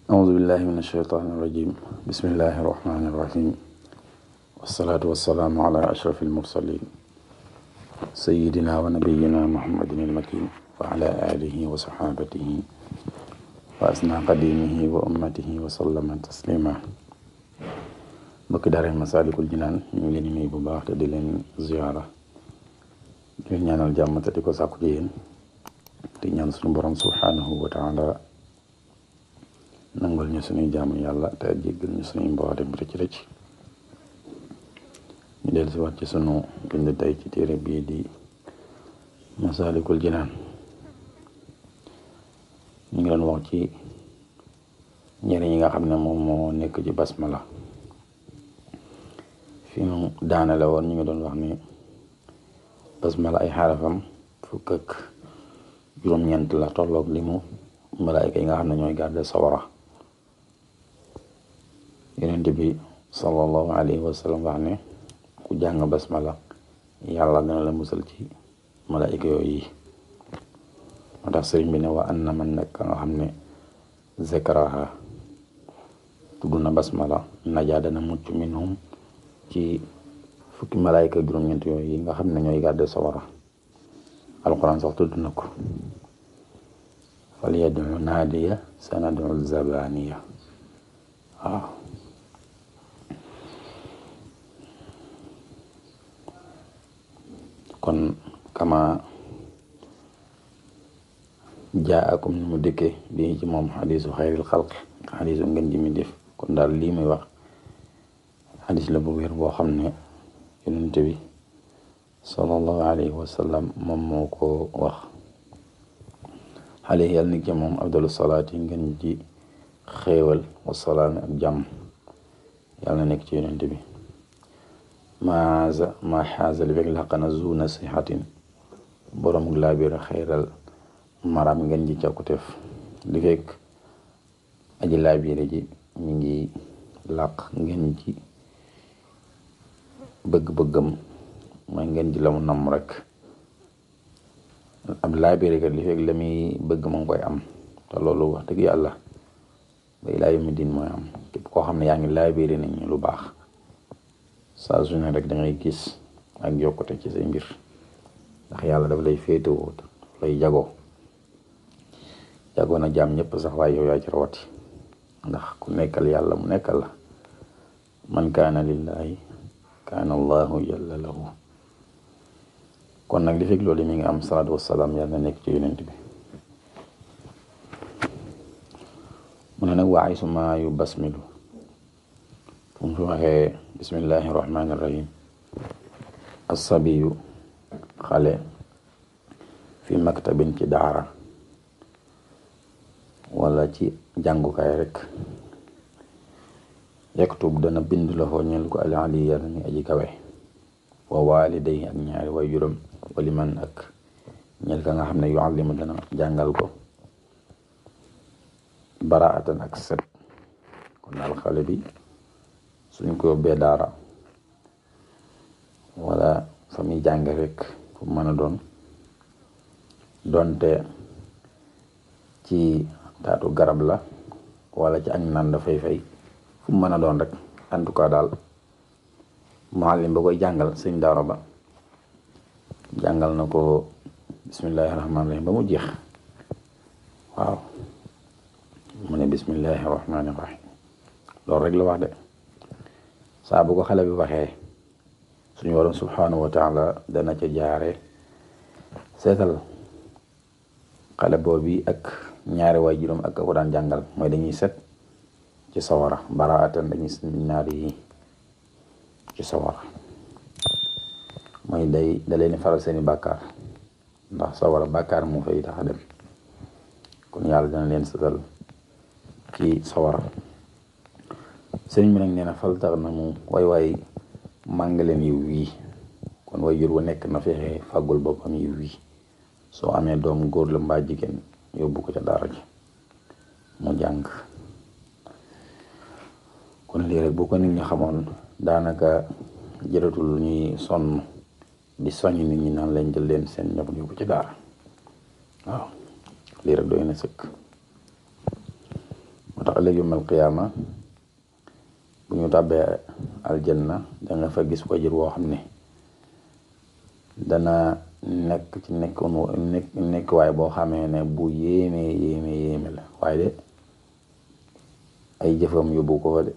أعوذ بالله من الشيطان الرجيم بسم الله الرحمن الرحيم والصلاة والسلام على أشرف المرسلين سيدنا ونبينا محمد المكين وعلى آله وصحابته وأسنى قديمه وأمته وسلم تسليما mbokki daara Masaalikul Jinaan ñu ngi leen di nuyu bu baax te di leen ziyaara di leen ñaanal jàmm te di ko sàkku ci yéen di ñaan suñu borom subhanahu wa taala nangul ñu suñuy jaamu yàlla te jéggal ñu suñuy mboolem rëcc ñu dellu si waat ci sunu bind tey ci téere bii di Masaalikul Jinaan ñu ngi doon wax ci njëriñ yi nga xam ne moom moo nekk ci basmala fi mu daanale woon ñu ngi doon wax ni basmala ay xarafam fukk ak juróom-ñeent la tolloog limu malaayka yi nga xam ne ñooy garde sawara yonent bi sallallahu alayhi wa sallam wax ne ku jàng basmala yàlla dana la musal ci malaayka yooyu moo tax sëriñ bi ne wa anna man nekk nga xam ne zakraha tudd na basmala najaa dana mucc minhum ci fukki malaayka juróom-ñeent yooyu nga xam ne ñooy garde sawara alquran sax tudd na ko fal yad'u naadiya sanad'u zabaniya waaw kon kama jaakum ni mu dëkke bi ci moom xadisu xayril xalq xadisu ngeen ji mi def kon daal lii muy wax xadis la bu wér boo xam ne yonent bi sallallahu alayhi wa sallam moom moo ko wax alayhi yàlla nekk ci moom afdalu salaati ngeen ji xéewal wasalaami ak jàmm yàlla nekk ci yonent bi ma xaasa li fekk laqana zu nasihatin borom laa biir xayral maram ngeen ji càkkuteef li fekk aji laa biir ji mi ngi làq ngeen ji bëgg-bëggam mooy ngeen ji la mu namm rek ab laabire kat li fekk la muy bëgg ma ngi koy am te loolu wax dëgg yàlla ba ilaa yawmi diin mooy am képp koo xam ne yaa ngi laabire nit ñi lu baax saa su ne rek da ngay gis ak yokkute ci say mbir ndax yàlla daf lay féetewoo lay jagoo na jaam ñëpp sax waaye yow yaa ci rawati ndax ku nekkal yàlla mu nekkal la man kaana lillahi kaana allahu jalla lahu kon nag li fekk loolu mi ngi am salaatu wassalaam yàlla na nekk ci yonent bi mu ne nag waay suma yu basmilu fu mu fi waxee bismillahi rahmaani rahim assabiyu xale fi maktabin ci daara wala ci jàngukaay rek yaktub dana bind la foo ñeel ko al aliya mi aji kawe wa waliday ak ñaari way juróom wali man ak ñeel ka nga xam ne yuallimu dana jàngal ko baraatan ak set kon daal xale bi suñ ko yóbbee daara wala fa muy jàng rek fu mën a doon donte ci taatu garab la wala ci ak naan dafay fay fu mën a doon rek en tout cas daal muallim ba koy jàngal sëñ daara ba jàngal na ko bismillahi rahmaani rahim ba mu jeex waaw mu ne bismillahi rahmaani rahim loolu rek la wax de saa bu ko xale bi waxee suñu waroon subhanahu wa taala dana ca jaare seetal xale boobu ak ñaari waay juróom ak ko daan jàngal mooy dañuy set ci sawara baraatan dañuy set ñaari ci sawara mooy da leen faral seeni bàkkaar ndax sawara bàkkaar moo fay tax a dem kon yàlla dana leen setal ci sawara sëriñ bi nag nee na fal tax na mu waay màng leen yiw wii kon way jur wa nekk na fexe fàggul boppam yiw wii soo amee doom góor la mbaa jigéen yóbbu ko ca daara ji mu jàng kon lii rek bu ko nit ñi xamoon daanaka jëratul ñuy sonn di soññ nit ñi naan leen jël leen seen njaboot yóbbu ci daara waaw lii rek doy na sëkk tax ëllëg yawmal qiyaama bu ñu tàbbee aljanna da nga fa gis wajur woo xam ne dana nekk ci nekk waaye boo xamee ne bu yéeme la waaye de ay jëfam yóbbu ko fa de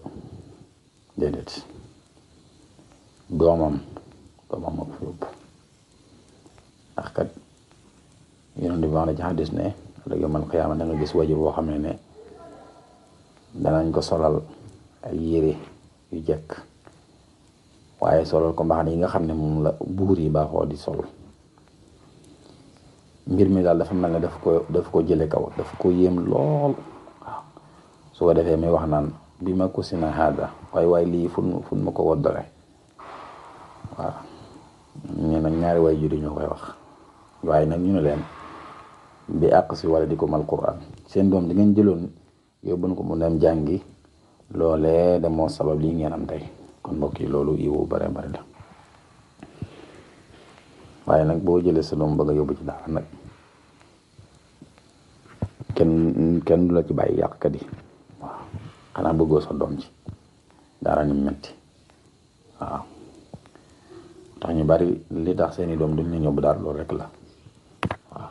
déedéet doomam moo ko fa yóbbu ndax kat yonent bi wax na ci xadis ne ëllëg yawmal qiyaama da nga gis wajur woo xam ne danañ ko solal ay yére yu jekk waaye solal ko mbaxana yi nga xam ne moom la buur yi baaxoo di sol mbir mi daal dafa mel ne daf ko jële kaw daf ko yéem lool waaw su ko defee muy wax naan bi ma kusina haada waaye lii fun ma ko woddale waaw ñu nag ñaari waay juri ñoo koy wax waaye nag ñu ne leen bi àq si wala di ko mal Qur'an seen doom di ngeen jëloon yóbbuñ ko mu dem jàngi loolee de moo sabab lii ngeen am tey kon mbokk yi loolu yiwu bare la waaye nag boo jëlee sa doom bëgg a yóbbu ci daara nag kenn du la ci bàyyi yàqkat yi waaw xanaa bëggoo sa doom ci daara ni metti waaw tax ñu bari li tax seeni doom duñ leen yóbbu daara loolu rek la waaw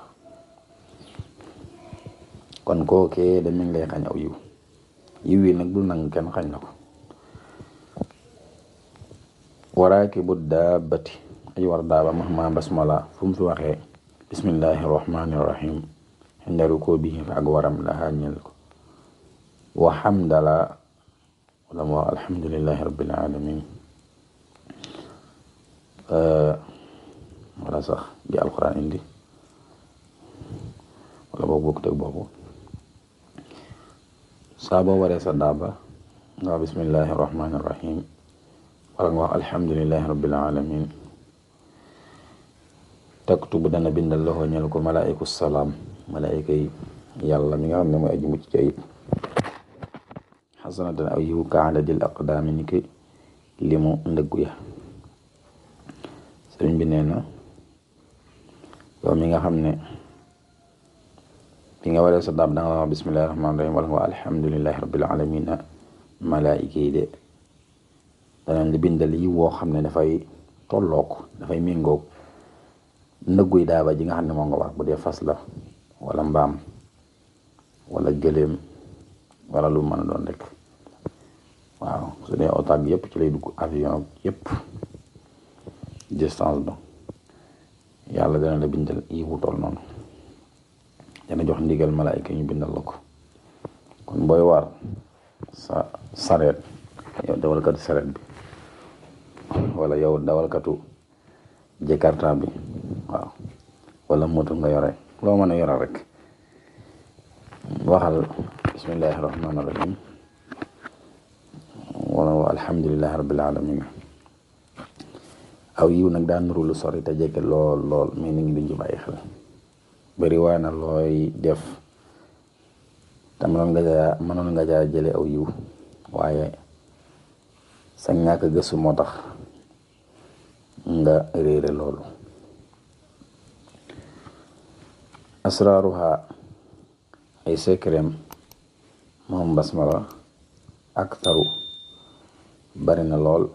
kon kookee da mi ngi lay xañ aw yiw yi nag du nangu kenn xañ la ko waraakibu daabati aji war daaba mahma basmala fu mu fi waxee bismillahi rahmani rahim xindaru koo bi fa ak waram la xaañel ko wa hamdala wala mu wax alhamdulillahi rabbil alamin wala sax di alquran indi wala boobu bokk teg boobu saa boo waree sa daaba nga wax bismillahi rahmani rahim wala nga wax alhamdulillahi rabbil alamin taktubu dana bindal loxo ñel ko malaa'iku salaam malaayika yi yàlla mi nga xam ne mooy aji mucc ci ayib xasanatan aw yiw ka adadil aqdaami ni ki limu ndëggu ya sëriñ bi nee na yow mi nga xam ne bi nga waree sa daab da nga wax bismillahi rahmaani rahim wala nga wax alhamdulillahi rabbil alamin malaayika yi de danañ la bindal yiw woo xam ne dafay tollook dafay méngoog ndëgguy daaba ji nga xam ne moo nga war bu dee fas la wala mbaam wala gëléem wala lu mën a doon rek waaw su dee oto bi yëpp ci lay dugg avion yëpp distance ba yàlla dana la bindal yiwu toll noonu dana jox ndigal malaayika ñu bindal la ko kon booy war sa sareet yow dawalkatu sareet bi wala yow dawalkatu jakarta bi waaw wala moto nga yore loo mën a yore rek waxal bismillahi rahmaani rahim wala alhamdulillahi rabbil alamin aw yiw nag daa nuru lu sori te jege lool mais ni ngi duñ ci bàyyi xel bari waa na looy def te mënoon nga jaa jële aw yiw waaye sa ñàkk gëstu moo tax nga réere loolu asraaruha ay secret moom basmala aktaru bari na lool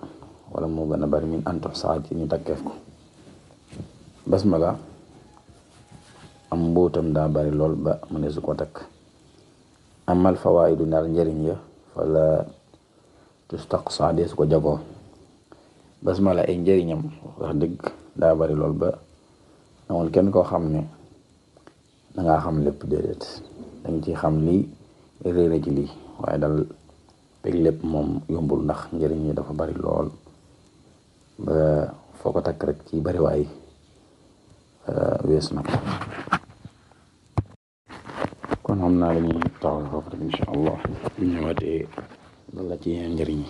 wala moo gën a bari min antox saat yi ñu takkeef ko basmala am mbóotam daa bari lool ba mu ne su ko takk amal fawaidu daal njëriñ ya fala tustaqsa dee su ko jagoo basmala ay njëriñam wax dëgg daa bari lool ba amul kenn koo xam ne dangaa xam lépp déedéet danga ci xam lii réere ci lii waaye dal peg lépp moom yombul ndax njëriñ yi dafa bari lool ba foo ko takk rek ci bari waay wees na ko kon xam naa dañuy taxaw foofu rek insha allah bu ñëwaatee loolu la ci yeneen njëriñ yi